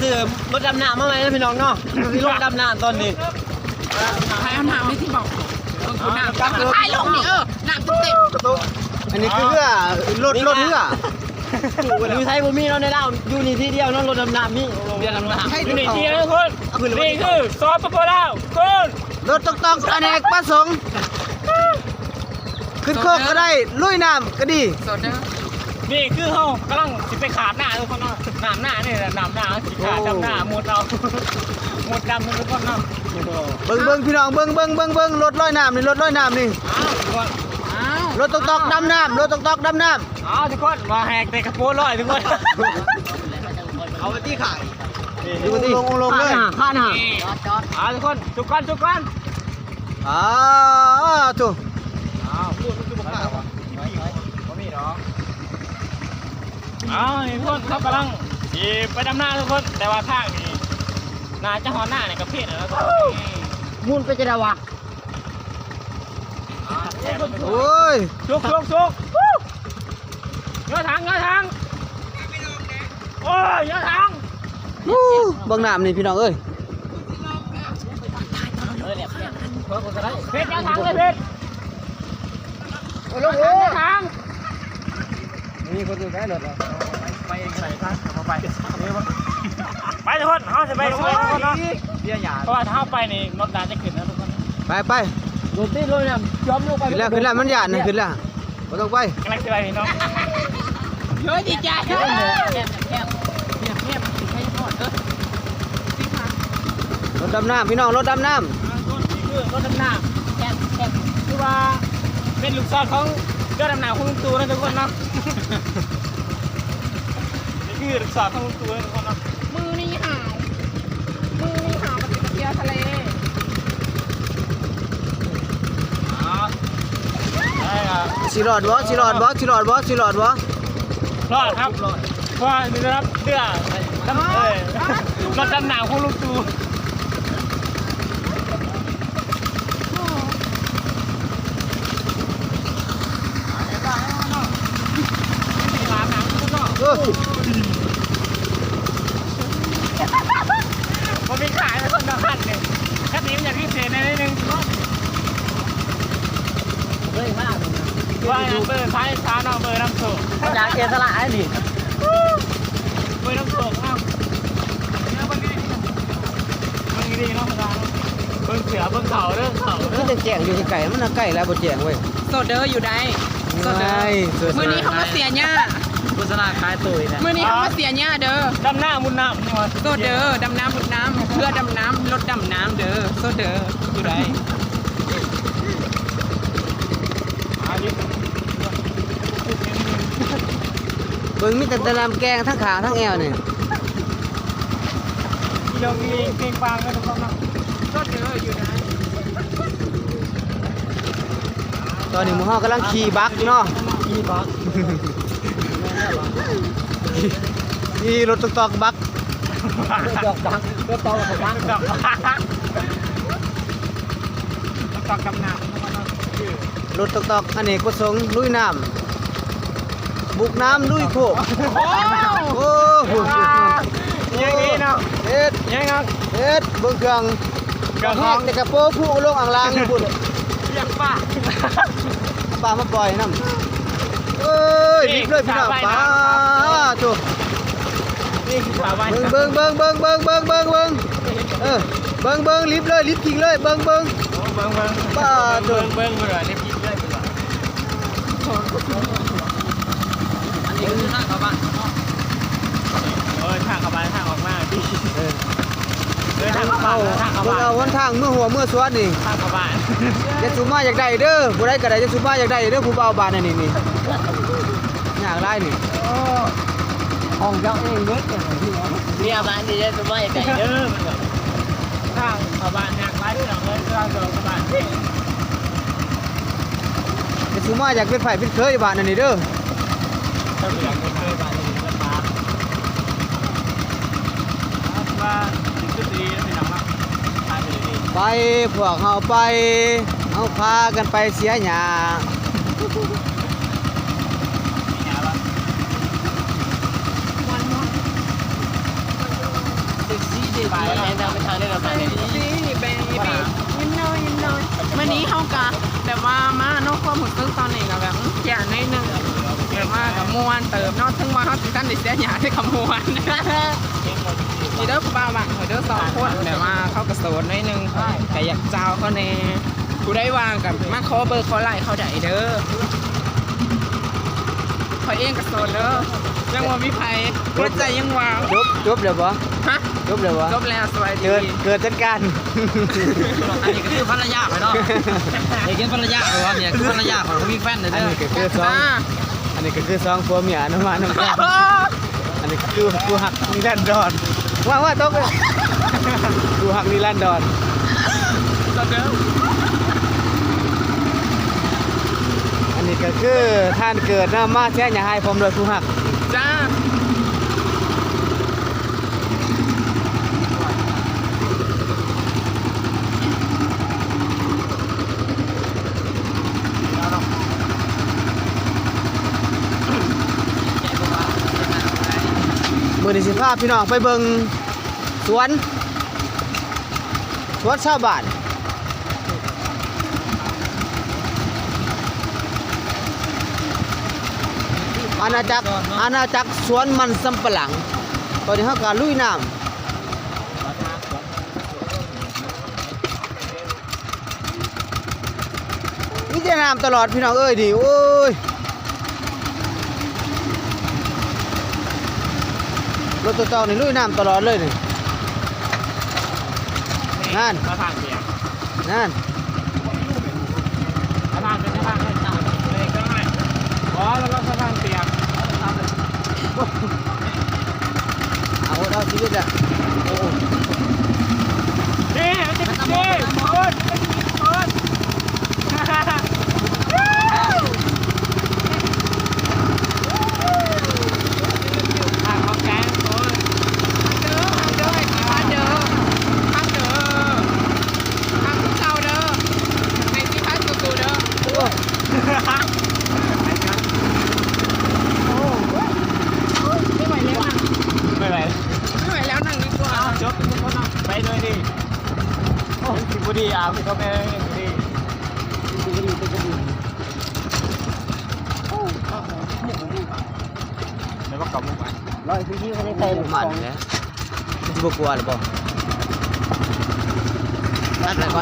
ຊື້ລົດດຳນ້ຳມາໃໝ່ເນາະພີ່ນ້ອງເນາະ ມີລົດດຳນ້ຳຕອນນີ້ ໃຜເອົານ້ຳໃຫ້ທີ່ເບົາ ເອີ ເອົານ້ຳ ຖ່າຍລົງນີ້ ເອີ ນ້ຳເຕັມໆ ອັນນີ້ຄືເຮືອ ລົດ ລົດເຮືອ ຢູ່ໄທບໍ່ມີເນາະ ໃນລາວ ຢູ່ນີ້ທີ່ດຽວເນາະ ລົດດຳນ້ຳມີ ເຮືອດຳນ້ຳ ຢູ່ນີ້ທີ່ດຽວທຸກຄົນ ນີ້ຄື ສປປ ລາວ ທຸກຄົນ ລົດຕ໊ອກໆ ອະເນກປະສົງ ຂຶ້ນໂຄກກໍໄດ້ ລຸຍນ້ຳກໍດີ ນີ້ຄືເຮົາກຳລັງຊິໄປຂາດນາທຸກຄົນເນາະ ນ້ຳນານີ້ແຫຼະ ນ້ຳນາເຮົາຊິຂາດ ໂອ້ ດຳນາມຸດເອົາ ມຸດດຳທຸກຄົນເນາະ ເບິ່ງ ເບິ່ງພີ່ນ້ອງ ເບິ່ງ ເບິ່ງ ເບິ່ງ ເບິ່ງ ລົດລອຍນ້ຳນີ້ ລົດລອຍນ້ຳນີ້ ອ້າວ ລົດຕ໊ອກໆ ດຳນ້ຳ ລົດຕ໊ອກໆ ດຳນ້ຳ ອ້າວ ທຸກຄົນ ມາແຫກແຕ່ກະໂປງລອຍທຸກຄົນ ເອົາໄປຕີຂາຍ ລົງ ລົງ ລົງເລີຍ ຂາດໜ້າ ຂາດໜ້າ ອ້າວ ທຸກຄົນ ສຸກກ່ອນ ສຸກກ່ອນ ອ້າວ ໂທ້ ອ້າວ ພຸ້ນມັນຄືບໍ່ຂາດວະ ບໍ່ມີດອກ ອ້າວ ນີ້ທຸກຄົນ ເຮົາກຳລັງຊິໄປດຳນາທຸກຄົນ ແຕ່ວ່າທາງນີ້ໜ້າຈະຮອດນານີ້ກໍເພດແລ້ວທຸກຄົນ ໝູນໄປຈັ່ງໃດວະ ໂອ້ຍ ສຸກ ສຸກ ສຸກ ຍໍທາງ ຍໍທາງ ໂອ້ຍ ຍໍທາງ ອູ້ ເບິ່ງນ້ຳນີ້ພີ່ນ້ອງເອີຍ ເພັດ ຍໍທາງເລີຍເພັດ ໂອ້ຍ ລົງ ໂອ້ຍ ທາງ ມີຄົນຢູ່ໃກ້ລົດແລ້ວ ໄປເອງກໍໄດ້ ໄປ ໄປທຸກຄົນ ເຮົາຊິໄປ ເພາະວ່າຖ້າເຮົາໄປນີ້ລົດໜ້າຈະຂຶ້ນນະທຸກຄົນ ໄປ ໄປ ລົດຕິດລົດນຳ ຈອມລົງໄປ ຂຶ້ນແລ້ວ ຂຶ້ນແລ້ວ ມັນຢ້ານນະ ຂຶ້ນແລ້ວ ບໍ່ຕ້ອງໄປ ກຳລັງຊິໄປພີ່ນ້ອງ ເຮີ້ຍ ດີໃຈ ແຄບ ແຄບ ແຄບ ແຄບ ແຄບ ລົດດຳນ້ຳພີ່ນ້ອງ ລົດດຳນ້ຳ ລົດດຳນ້ຳ ແຄບ ແຄບ ຄືວ່າເປັນລູກສອນຂອງເຮືອດຳນ້ຳຂອງລຸງตู่ນະທຸກຄົນເນາະ ນີ້ຄືລູກສອນຂອງລຸງ ມື້ນີ້ຫາວ ມື້ນີ້ຫາວ ມັນຊິໄປທ່ຽວທະເລ ຊິລອດບໍ່ ຊິລອດບໍ່ ຊິລອດບໍ່ ຊິລອດບໍ່ ລອດຄັບ ເພາະວ່າໄດ້ຮັບເຮືອ ເອີ ລົດດຳນ້ຳຂອງລຸງตู่. ເອີ ບໍ່ມີຂາຍແລ້ວຄົນລະຄັນນີ້ ຄັນນີ້ມັນຢາກພິເສດແດ່ໜ້ອຍໜຶ່ງ ເບິ່ງມາ ວ່າເບິ່ງຂາຍຊາເນາະ ເບິ່ງນຳໂຊກ ຢາກເສຍສະຫຼະໄອ້ນີ້ ເບິ່ງນຳໂຊກເນາະ ເບິ່ງດີໆເນາະ ເບິ່ງເສືອ ເບິ່ງເຂົາເດີ ເຂົາເດີ ຄືຈະແຈ້ງຢູ່ໄກໆ ມັນນະໃກ້ແລ້ວບໍ່ແຈ້ງເວີຍ ໂສດເດີ ຢູ່ໄດ້ ໂສດເດີ ມື້ນີ້ເຮົາມາເສຍຫຍ້າ ໂຄສະນາຂາຍໂຕອີກແລ້ວ ມື້ນີ້ເຮົາມາເສຍຫຍ້າເດີ ດຳນ້ຳ ບຸນນ້ຳນີ້ຫວາ ໂສດເດີ ດຳນ້ຳ ບຸນນ້ຳ ເຮືອດຳນ້ຳ ລົດດຳນ້ຳເດີ ໂສດເດີ ຢູ່ໄດ້ ເບິ່ງມີແຕ່ ແຕ່ນ້ຳແກ່ງທັງຂາທັງແອວນີ້ ຕອນນີ້ໝູ່ເຮົາກຳລັງຂີ່ບັກເນາະ ຂີ່ບັກ ຂີ່ລົດຕ໊ອກໆບັກ ດອກບັກ ລົດຕ໊ອກບັກ ຕ໊ອກ ຕ໊ອກ ຕ໊ອກ ອະເນກປະສົງ ລຸຍນ້ຳ ບຸກນ້ຳລຸຍໂຄກ ໂອ້ ໂອ້ໂຫ ຍັງດີເນາະ ເຮັດ ຍັງເນາະ ເຮັດ ເບິ່ງເຄື່ອງ ເຄື່ອງຂອງ ແຕ່ກະໂປພຸລົງອ່າງລາງຢູ່ພຸ້ນ ລ້ຽງປາ ປາມາປ່ອຍນຳ ເອີຍ ລິບເລີຍພີ່ນ້ອງ ປາໂທ້ ນີ້ຄືສາວວ່າຍ ເບິ່ງ ເບິ່ງ ເບິ່ງ ເອີ ເບິ່ງ ເບິ່ງ ລິບເລີຍ ລິບກິກເລີຍ ເບິ່ງ ເບິ່ງ ໂອ້ ເບິ່ງ ເບິ່ງ ປາໂທ້ ເບິ່ງ ເບິ່ງ ລິບກິກເລີຍ ເພິ່ນວ່າ ອັນນີ້ຄືທາງເຂົ້າບ້ານເນາະ ເອີ ທາງເຂົ້າບ້ານ ທາງອອກມາ ເອີ ເອີ ທາງເຂົ້າບ້ານ ທາງເຂົ້າບ້ານ ເບິ່ງເອົາຫົນທາງເມືອຫົວເມືອສວນນີ້ ທາງເຂົ້າບ້ານ ຢ່າສຸມາຢາກໄດ້ເດີ ຜູ້ໃດກໍໄດ້ ຢ່າສຸມາຢາກໄດ້ເດີ ຜູ້ບ່າວບ້ານອັນນີ້ນີ້ ຍາກຫຼາຍນີ້ ໂອ້ ຂອງເຈົ້າເອງເບິດ ເມຍບ້ານນີ້ຢ່າສຸມາຢາກໄດ້ເດີ ເພິ່ນວ່າ ທາງເຂົ້າບ້ານຍາກຫຼາຍພີ່ນ້ອງເອີຍ ເວລາເຂົ້າບ້ານ ແຕ່ສຸມາຢາກເປັນໃຜເປັນເຂີຍຢູ່ບ້ານອັນນີ້ເດີ ເຈົ້າກໍຢາກເປັນເຂີຍບ້ານນີ້ລຳບາກ ວ່າຊິຄືດີພີ່ນ້ອງເນາະ ໄປ ພວກເຮົາໄປ ເຮົາພາກັນໄປເສຍຫຍ້າ. Baby ຍິ້ມນ້ອຍ ຍິ້ມນ້ອຍ. ມື້ນີ້ເຮົາກະແບບວ່າມາເນາະ ຄວາມຮູ້ສຶກຕອນນີ້ກະແບບ ອືມ ເຄຍໜ້ອຍໜຶ່ງ ແບບວ່າກະມ່ວນເຕີບເນາະ ເຖິງວ່າເຮົາຊິທັນໄດ້ເສຍຫຍ້າ ແຕ່ກະມ່ວນ. ນີ້ເດີຜູ້ບ່າວບ້ານຂ້ອຍເດີ ສອງຄົນ ແບບວ່າເຂົາກະໂສດໜ້ອຍໜຶ່ງ ກະຢາກເຈົ້າເຂົາແດ່. ຜູ້ໃດວ່າງກະມາຂໍເບີຂໍໄລເຂົາໄດ້ເດີ. ຂ້ອຍເອງກະໂສດເດີ ຍັງບໍ່ມີໃຜ ຫົວໃຈຍັງວ່າງ. ຈົບ ຈົບແລ້ວບໍ່? ຮະ? ຈົບແລ້ວບໍ່? ຈົບແລ້ວ ສະບາຍດີ. ເກີດ ເກີດຈັດການ. ອັນນີ້ກະຄືພັນລະຍາຂ້ອຍເນາະ ເຫັນພັນລະຍາຂ້ອຍບໍ່? ນີ້ຄືພັນລະຍາຂ້ອຍ ບໍ່ມີແຟນເດີ. ອັນນີ້ກະຄືສອງ ອັນນີ້ກະຄືສອງຜົວເມຍນຳມານຳກັນ. ອັນນີ້ກະຄືຄູ່ຮັກນິລັນດອນ. ວ່າ ວ່າຕົກເລີຍ ຄູ່ຮັກນິລັນດອນ. ອັນນີ້ກະຄືທ່ານເກີດນຳມາເສຍຫຍ້າໃຫ້ພ້ອມດ້ວຍຄູ່ຮັກ. ຈ້າ. ມື້ນີ້ຊິພາພີ່ນ້ອງໄປເບິ່ງສວນ ສວນຊາວບ້ານ. ອານາຈັກ ອານາຈັກສວນມັນສຳປະຫຼັງ. ຕອນນີ້ເຮົາກະລຸຍນ້ຳ ມີແຕ່ນ້ຳຕະຫຼອດພີ່ນ້ອງເອີຍນີ້ ໂອ້ຍ. ລົດເຕົ່າໆນີ້ລຸຍນ້ຳຕະຫຼອດເລີຍນີ້. ນັ້ນ ເຂົາທາງເປຍກ ນັ້ນ ເຂົາທາງເປັນ ເຂົາທາງເປັນ ເອີ ເຂົາທາງເປຍກ. ເອົາ ເອົາຊີວິດແຫຼະ. ໂອ້ ເດ້ ເດ້ ໂອ້ຍ ໂອ້ຍ. ບໍ່ໄຫວແລ້ວ ບໍ່ໄຫວແລ້ວ ນັ່ງດີກວ່າ. ຈົບ ໄປເລີຍດີ. ໂອ້ ມັນຊິບໍ່ດີ ອາ ມັນຊິບໍ່ດີ. ແລ້ວກໍກັບມາ ຮ້ອຍ ໂອ້ ມັນແຫຼະ ມັນຊິບໍ່ກົວຫຼືບໍ່? ນັດແລ້ວ.